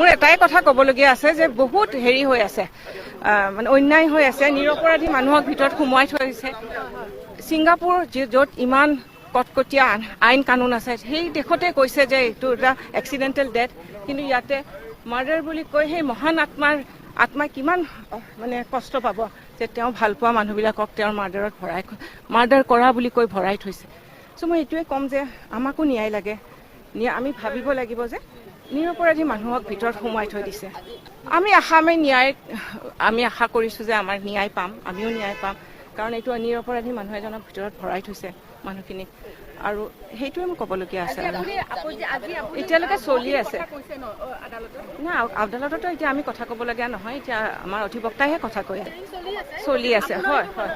মোৰ এটাই কথা ক'বলগীয়া আছে যে বহুত হেৰি হৈ আছে, মানে অন্যায় হৈ আছে। নিৰপৰাধী মানুহক ভিতৰত সোমোৱাই থৈছে। ছিংগাপুৰ য'ত ইমান কটকটীয়া আইন কানুন আছে, সেই দেশতে কৈছে যে এইটো এটা এক্সিডেণ্টেল ডেথ, কিন্তু ইয়াতে মাৰ্ডাৰ বুলি কৈ সেই মহান আত্মাৰ আত্মাই কিমান মানে কষ্ট পাব যে তেওঁ ভাল পোৱা মানুহবিলাকক তেওঁৰ মাৰ্ডাৰত ভৰাই, মাৰ্ডাৰ কৰা বুলি কৈ ভৰাই থৈছে। চ' মই এইটোৱে ক'ম যে আমাকো ন্যায় লাগে। আমি ভাবিব লাগিব যে নিৰপৰাধী মানুহক ভিতৰত সোমোৱাই থৈ দিছে। আমি আশা কৰিছোঁ যে আমাৰ ন্যায় পাম, আমিও ন্যায় পাম, কাৰণ এইটো নিৰপৰাধী মানুহ এজনক ভিতৰত ভৰাই থৈছে মানুহখিনিক। আৰু সেইটোৱে মোৰ ক'বলগীয়া আছে। এতিয়ালৈকে চলি আছে না আদালততো। এতিয়া আমি কথা ক'বলগীয়া নহয়, এতিয়া আমাৰ অধিবক্তাইহে কথা কৈ আছে। চলি আছে, হয় হয়।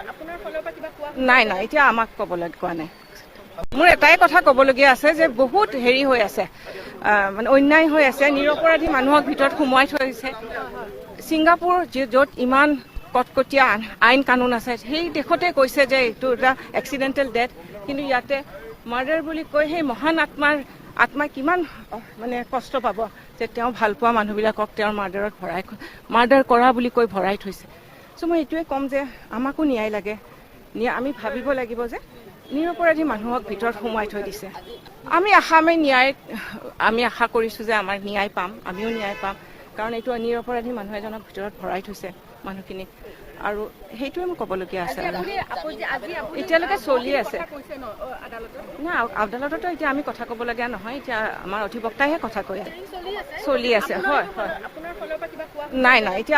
নাই নাই, এতিয়া আমাক ক'বলৈ কোৱা নাই। মোৰ এটাই কথা ক'বলগীয়া আছে যে বহুত হেৰি হৈ আছে, মানে অন্যায় হৈ আছে। নিৰপৰাধী মানুহক ভিতৰত সোমোৱাই থৈছে। ছিংগাপুৰ য'ত ইমান কটকটীয়া আইন কানুন আছে, সেই দেশতে কৈছে যে এইটো এটা এক্সিডেণ্টেল ডেথ, কিন্তু ইয়াতে মাৰ্ডাৰ বুলি কৈ সেই মহান আত্মাৰ আত্মাই কিমান মানে কষ্ট পাব যে তেওঁ ভাল পোৱা মানুহবিলাকক তেওঁৰ মাৰ্ডাৰত ভৰাই, মাৰ্ডাৰ কৰা বুলি কৈ ভৰাই থৈছে। চ' মই এইটোৱে ক'ম যে আমাকো ন্যায় লাগে। আমি ভাবিব লাগিব যে নিৰপৰাধী মানুহক ভিতৰত সোমোৱাই থৈ দিছে। আমি আশা কৰিছোঁ যে আমাৰ ন্যায় পাম, আমিও ন্যায় পাম, কাৰণ এইটো নিৰপৰাধী মানুহ এজনক ভিতৰত ভৰাই থৈছে মানুহখিনিক। আৰু সেইটোৱে মোৰ ক'বলগীয়া আছে। এতিয়ালৈকে চলি আছে না আদালততো। এতিয়া আমি কথা ক'বলগীয়া নহয়, এতিয়া আমাৰ অধিবক্তাইহে কথা কৈ আছে। চলি আছে, হয় হয়। নাই নাই, এতিয়া